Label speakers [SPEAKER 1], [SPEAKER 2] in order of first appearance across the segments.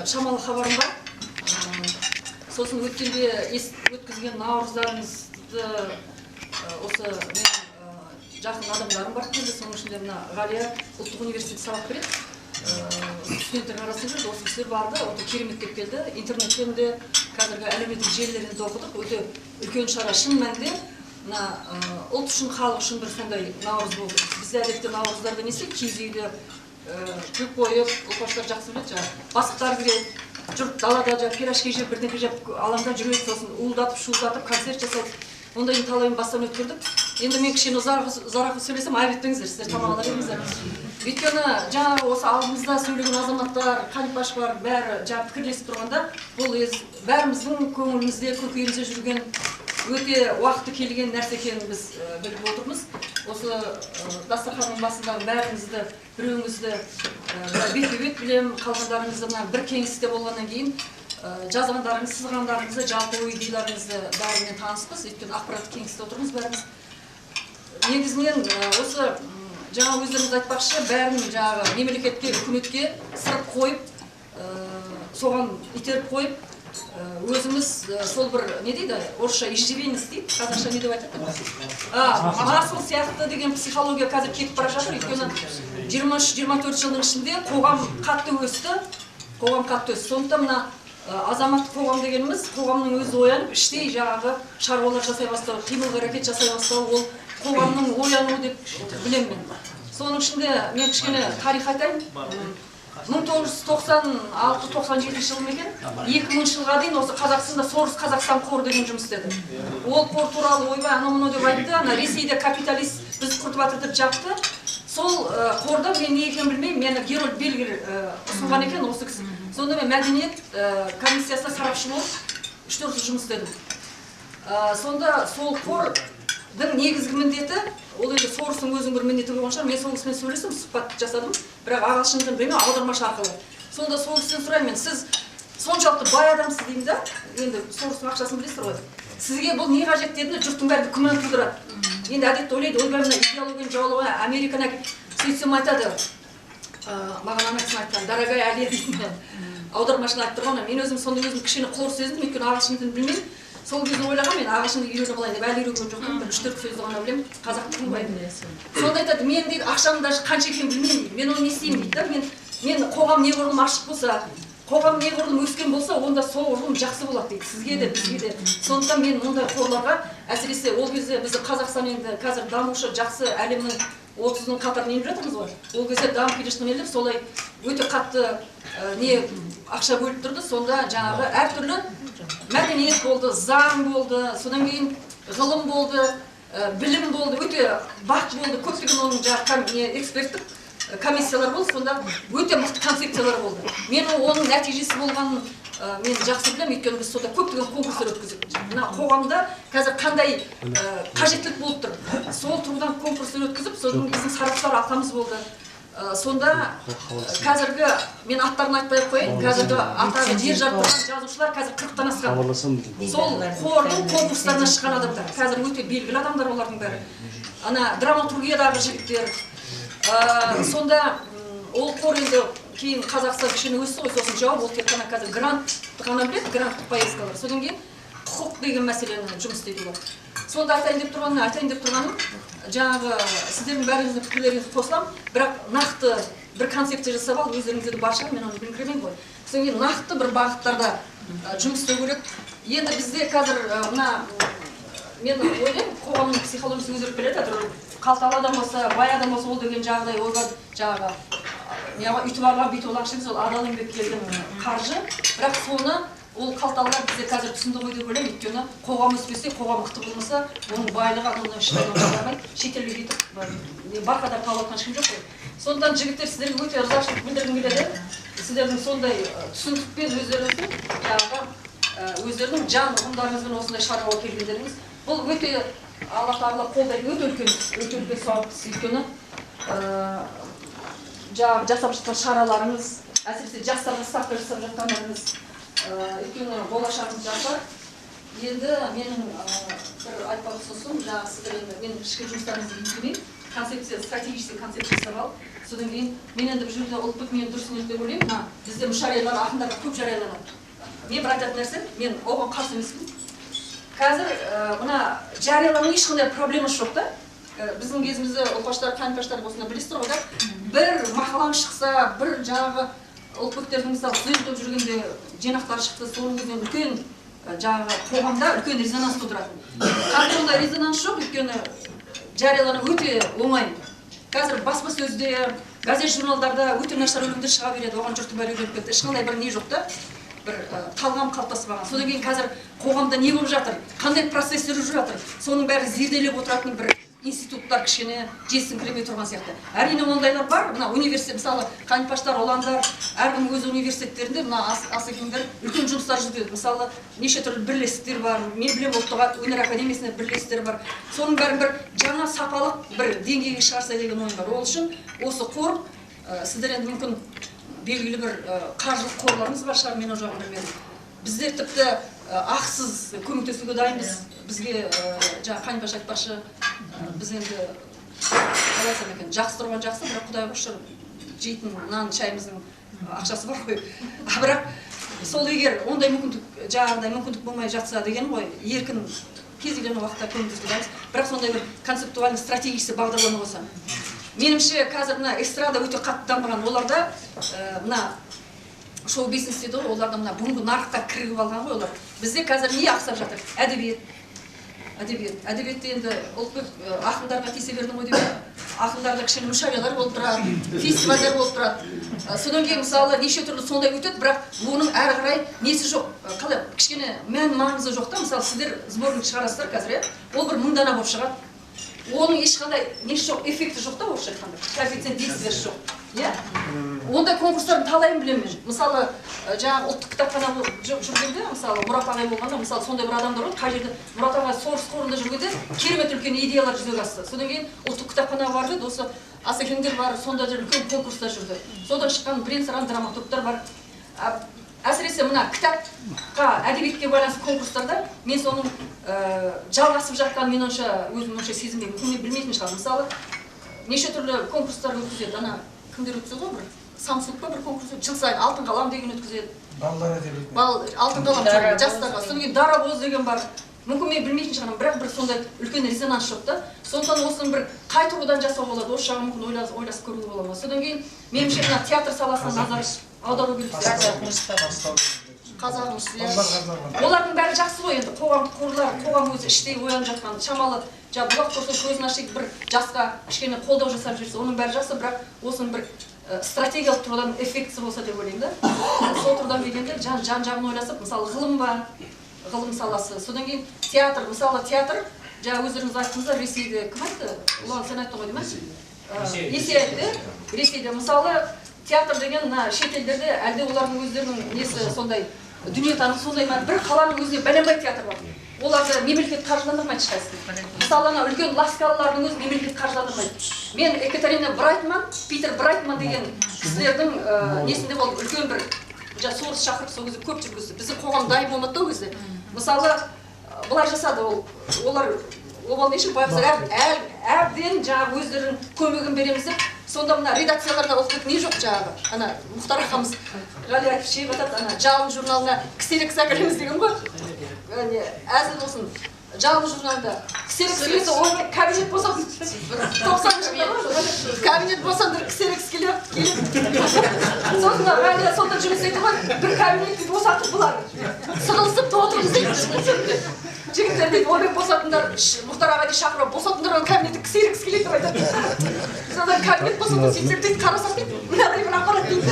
[SPEAKER 1] Шамалы хабарым бар. Сосын өткенде өткізген наурыздарыңызды осы мен жақын адамдарым барып келді. Соның ішінде мына Ғалия ұлттық университетте сабақ береді. Студенттердің арасында жүрді, осы кісілер барды, өте керемет деп келді. Интернеттен де, қазіргі әлеуметтік желілерден де оқыдық. Өте үлкен шара, шын мәнінде мына ұлт үшін, халық үшін бір сондай наурыз болды. Бізде әдетте наурыздарда не істейді? Киіз үйде күл қойып, оқушылар жақсы біледі, жаңағы бастықтар кіреді, жұрт далада жаңағы пирожки жеп, бірдеңке жеп, алаңда жүреді, сосын уылдатып, шуылдатып концерт жасайды. Ондайын талайын бастан өткердік. Енді мен кішкене ұзарақ сөйлесем, айып етпеңіздер, сіздер тамақ ала беріңіздер. Өйткені жаңағы осы алдымызда сөйлеген азаматтар, Қалипаш бар, бәрі жаңағы пікірлесіп тұрғанда, бұл бәріміздің көңілімізде, көкейімізде жүрген өте уақыты келген нәрсе екенін біз біліп отырмыз. Осы дастарханның басындағы бәріңізді, біреуіңізді бетпе-бет білемін, қалғандарыңызды мына бір кеңесте болғаннан кейін жазғандарыңыз, сызғандарыңызды, жалпы ой идеяларыңызды бәрімен таныспыз. Өйткені ақпараттық кеңесте отырмыз бәріміз. Негізінен осы жаңа өздеріңіз айтпақшы, бәрін жаңағы мемлекетке, үкіметке сырып қойып, соған итеріп қойып, өзіміз сол бір не дейді, орысша иждивенец дейді, қазақша не деп айтады? Масыл сияқты деген психология қазір кетіп бара жатыр. Өйткені 23-24 жылдың ішінде қоғам қатты өсті, қоғам қатты өсті. Сондықтан мына азаматтық қоғам дегеніміз қоғамның өзі оянып, іштей жаңағы шаруалар жасай бастау, қимыл қарекет жасай бастау, ол қоғамның оянуы деп білемін мен. Соның ішінде мен кішкене тарих айтайын. 1996-97 жыл ма екен, 2000 жылға дейін осы Қазақстанда Сорос Қазақстан қоры деген жұмыс істеді. Ол қор туралы ойбай анау мынау деп айтты, ана Ресейде капиталист бізді құртып жатыр деп жапты. Сол қорда мен не екенін білмеймін, мені Герольд Бельгер ұсынған екен осы кісі. Сонда мен мәдениет комиссиясына сарапшы болып 3-4 жыл жұмыс істедім. Сонда сол қордың негізгі міндеті, ол енді Соростың өзінің бір міндеті болған шығар. Мен сол кісімен сөйлестім, сұхбат жасадым, бірақ ағылшын тілін білмеймін, аудармашы арқылы. Сонда сол кісіден сұраймын мен, сіз соншалықты бай адамсыз деймін да, енді Соростың ақшасын білесіздер ғой, сізге бұл не қажет дедім де, жұрттың бәрі күмән тудырады. Енді әдетте ойлайды, ойбай мына идеологияны жаулауға Американы сөйтсем айтады, маған ана кісінің айтқан, дорогая Әлия дейтін маған, аудармашыны айтып тұрған. Мен өзім сонда өзім кішкене қор сезіндім, өйткені ағылшын тілін білмеймін. Сол кезде ойлағанмын, мен ағылшын тілін үйреніп алайын деп, әлі үйренген жоқпын, бір 3-4 сөзді ғана білемін, қазақ тілін ғой. Сонда айтады, мен дейді, ақшамның даже қанша екенін білмеймін дейді, мен оны не істеймін дейді да, мен қоғам неғұрлым ашық болса, қоғам неғұрлым өскен болса, онда соғұрлым жақсы болады дейді, сізге де, бізге де. Сондықтан мен мұндай қорларға, әсіресе ол кезде бізді Қазақстан енді қазір дамушы жақсы әлемнің 30-ның қатарына еніп жатырмыз ғой. Ол кезде дамып келе жатқан елдер солай өте қатты не ақша бөліп тұрды. Сонда жаңағы әртүрлі мәдениет болды, заң болды, содан кейін ғылым болды, білім болды, өте бақ болды, көптеген оның жаңағы не эксперттік комиссиялар болды, сонда өте мықты концепциялар болды. Мен оның нәтижесі болғанын мен жақсы білемін, өйткені біз сонда көптеген конкурстар өткіздік. Мына қоғамда қазір қандай қажеттілік болып тұр, сол тұрғыдан конкурстар өткізіп, содан біздің сарапшылар алқамыз болды. Сонда қазіргі, мен аттарын айтпай ақ қояйын, қазіргі атағы жер жарып тұрған жазушылар қазір 40-тан асқан. Сол қордың конкурстарына шыққан адамдар, қазір өте белгілі адамдар олардың бәрі. Ана драматургиядағы жігіттер. Сонда ол қор енді кейін Қазақстан кішкене өсті ғой, сосын жауап, ол тек қана қазір грант ғана біледі, гранттық поездкалар. Содан кейін құқық деген мәселені жұмыс істейді олар. Сонда айтайын деп тұрғаным, жаңағы сіздердің бәріңіздің пікірлеріңізге қосыламын, бірақ нақты бір концепция жасап алып, өздеріңізде де бар шығар, мен оны біліңкіремеймін ғой. Содан кейін нақты бір бағыттарда жұмыс істеу керек. Енді бізде қазір мына, мен ойлаймын, қоғамның психологиясы өзгеріп келеді. Әйтеуір қалталы адам болса, бай адам болса, ол деген жағдай ойбай жаңағы неға үйтіп алған, бүйтіп алған ақша емес, ол адал еңбек келген қаржы. Бірақ соны ол қалталылар бізде қазір түсінді ғой деп ойлаймын, өйткені қоғам өспесе, қоғам мықты болмаса, оның байлығы адамнан ешқайда шығармайды, шетелге кетіп бар қадар тауып жатқан ешкім жоқ қой. Сондықтан жігіттер, сіздерге өте ырзашылық білдіргім келеді. Сіздердің сондай түсініктікпен өздеріңіздің жаңағы өздерінің жан ұғымдарыңызбен осындай шараға келгендеріңіз, бұл өте Алла тағала қолдайтын өте үлкен іс, өте үлкен сауапты іс. Өйткені жаңағы жасап жатқан шараларыңыз, әсіресе жастарға ставка жасап жатқандарыңыз, өйткені болашағымыз жастар. Енді менің бір айтпақ ұсынысым, жаңағы сіздер енді менің ішкі жұмыстарыңызды білмеймін, концепция, стратегический концепция жасап алып, Содан кейін мен енді бұл жерде Ұлықбек мен дұрыс емес деп ойлаймын, мына бізде мүшәйралар ақындарға көп жарияланады. Мен бір айтатын нәрсем, мен оған қарсы емеспін. Қазір мына жариялаудың ешқандай проблемасы жоқ та. Біздің кезімізде ұлпаштар, қанипаштар осында білесіздер ғой да, бір мақалаң шықса, бір жаңағы Ұлықбектердің мысалы студент болып жүргенде жинақтары шықты, соның өзінен үлкен жаңағы қоғамда үлкен резонанс тудыратын. Қазір ондай резонанс жоқ, өйткені жариялану өте оңай. Қазір баспасөзде, газет журналдарда өте нашар өлеңдер шыға береді, оған жұрттың бәрі үйреніп кетті. Ешқандай бір не жоқ та, бір талғам қалыптаспаған. Содан кейін қазір қоғамда не болып жатыр, қандай процесстер жүріп жатыр, соның бәрі зерделеп отыратын бір институттар кішкене жетісіңкіремей тұрған сияқты. Әрине ондайлар бар, мына университет, мысалы қанипаштар, ұландар, әркім өз университеттерінде мына асекеңдер үлкен жұмыстар жүргізеді. Мысалы неше түрлі бірлестіктер бар, мен білемін ұлттық өнер академиясында бірлестіктер бар. Соның бәрін бір жаңа сапалық бір деңгейге шығарса деген ойым бар. Ол үшін осы қор, сіздер енді мүмкін белгілі бір қаржылық қорларыңыз бар шығар, мен ол жағын білмедім. Біздер тіпті ақсыз көмектесуге дайынбыз. Бізге жаңа Қанипаш айтпақшы, біз енді қалай айтсам екен, жақсы тұрған жақсы, бірақ Құдайға шүкір жейтін нан шайымыздың ақшасы бар ғой. Бірақ сол егер ондай мүмкіндік, жаңағыдай мүмкіндік болмай жатса деген ғой, еркін кез келген уақытта көмектесуге дайынбыз. Бірақ сондай бір концептуальный стратегический бағдарлама болса. Меніңше қазір мына эстрада өте қатты дамыған, оларда мына шоу бизнес дейді ғой, оларда мына бүгінгі нарыққа кірігіп алған ғой олар. Бізде қазір не ақсап жатыр? Әдебиет. Әдебиет. Әдебиетте енді Ұлықбек ақындарға тиісе бердің ғой деп. Ақындарда кішкене мүшәйралар болып тұрады, фестивальдер болып тұрады. Содан кейін мысалы неше түрлі сондай өтеді, бірақ оның әрі қарай несі жоқ. Қалай кішкене мән маңызы жоқ та. Мысалы сіздер сборник шығарасыздар қазір, иә? Ол бір 1000 дана болып шығады. Оның ешқандай несі жоқ, эффекті жоқ та, орысша айтқанда. Коэффициент действиясы жоқ. Иә? Ондай конкурстардың талайын білемін мен. Мысалы, жаңағы ұлттық кітапхана жүргенде, мысалы, Мұрат ағай болғанда, мысалы, сондай бір адамдар болды, қай жерде Мұрат ағай Сорос қорында жүргенде керемет үлкен идеялар жүзеге асты. Содан кейін ұлттық кітапханаға барып еді, осы асекеңдер бар, сондай жер үлкен конкурстар жүрді. Содан шыққан бірен-саран драматургтар бар. Әсіресе мына кітапқа, әдебиетке байланысты конкурстарда мен соның жалғасып жатқан мен онша өзім онша сезінбеймін, мүмкін мен білмейтін шығармын. Мысалы, неше түрлі конкурстар өткізеді, ана кімдер өткізеді ғой, бір Самсунг па бір конкурс өткізеді, жыл сайын Алтын қалам деген өткізеді.
[SPEAKER 2] Балалар әдебиеті.
[SPEAKER 1] Алтын қалам жастарға. Содан кейін Дарабоз деген бар. Мүмкін мен білмейтін шығармын, бірақ бір сондай үлкен резонанс жоқ та. Сондықтан осының бір қай тұрғыдан жасауға болады, осы жағын мүмкін ойласып көруге болады ма. Содан кейін меніңше мына театр саласына назар аудару керек сияқты. Қазақмыс, иә. Олардың бәрі жақсы ғой енді, қоғамдық қорлар, қоғам өзі іштей оянып жатқан, шамалы жаңа бұлақ болса көзін ашып бір жасқа кішкене қолдау жасап жүрсе, оның бәрі жақсы, бірақ осының бір стратегиялық тұрғыдан эффектісі болса деп ойлаймын да. Сол тұрғыдан келгенде жан жағын ойласып, мысалы ғылым бар, ғылым саласы, содан кейін театр, мысалы театр, жаңа өздеріңіз айттыңыздар, Ресейде кім айтты? Ұлан, сен айттың ғой деймін, ә? Ресей айтты, Ресейде мысалы театр деген мына шетелдерде әлде олардың өздерінің несі сондай дүниетанымы сондай ма, бір қаланың өзінде бәленбай театр бар. Оларды мемлекет қаржыландырмайды ешқайсысын. Мысалы ана үлкен Ласкалылардың өзі мемлекет қаржыландырмайды. Мен Екатерина Брайтман, Питер Брайтман деген кісілердің несінде болды, үлкен бір Сорос шақырып сол кезде көп жүргізді. Біздің қоғам дайын болмады да ол кезде. Мысалы былай жасады ол, олар обал неше байғұстар әбден жаңағы өздерінің көмегін береміз деп. Сонда мына редакцияларда Ұлықбек не жоқ жаңағы, ана Мұхтар ағамыз Ғали Әкішев айтады, ана Жалын журналына ксерокс әкелеміз деген ғой. Әзіл болсын, Жалын журналында ксерокс келсе, ойбай, кабинет босап, 90-шы жылдар ғой, кабинет босандырып ксерокс келіп. Сосын Ғалия сонда жұмыс істейді ғой, бір кабинетті босатып бұлар сығылысып та отырмыз дейді. Жігіттер дейді, ойбай, босатыңдар, Мұхтар ағайды шақырып, босатыңдар, оның кабинеті ксерокс келеді деп айтады. Содан кабинет босатып сөйтсек дейді, қарасақ дейді, мынадай бір аппарат дейді.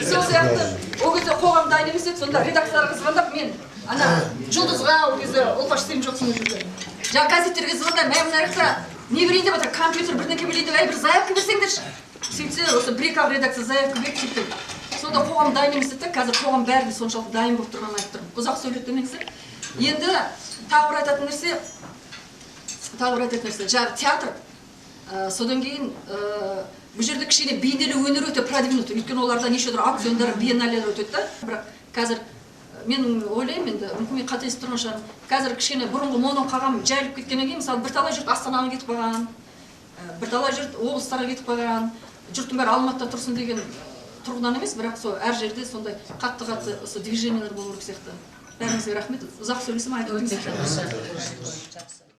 [SPEAKER 1] Сол сияқты ол кезде қоғам дайын емес еді, сонда редакцияларға звондап, мен ана Жұлдызға ол кезде Ұлпаш сен жоқсың ол жерде. Жаңа газеттерге звондап, мә мына жақта не берейін деп жатыр, компьютер бірдеңе берейін деп, әй бір заявка берсеңдерші. Сөйтсе, осы бір екі ақ редакция заявка берді сөйтті. Сонда қоғам дайын емес еді, қазір қоғам бәрі соншалықты дайын болып тұрғанын айтып тұрмын. Ұзақ сөйлеп демеңіздер. Енді тағы бір айтатын нәрсе, жаңағы театр, содан кейін бұл жерде кішкене бейнелеу өнері өте продвинутый, өйткені оларда неше түрлі аукциондар, биенналелер өтеді да. Бірақ қазір мен ойлаймын енді, мүмкін мен қателесіп тұрған шығармын, қазір кішкене бұрынғы моноқағам жайылып кеткеннен кейін, мысалы бірталай жұрт Астанаға кетіп қалған, бірталай жұрт облыстарға кетіп қалған, Жұрттың бәрі Алматыда тұрсын деген тұрғыдан емес, бірақ сол әр жерде сондай қатты қатты осы движениелер болу керек сияқты. Бәріңізге рахмет, ұзақ сөйлесем, айтып
[SPEAKER 2] Өте
[SPEAKER 1] өтіңіздер.
[SPEAKER 2] Жақсы.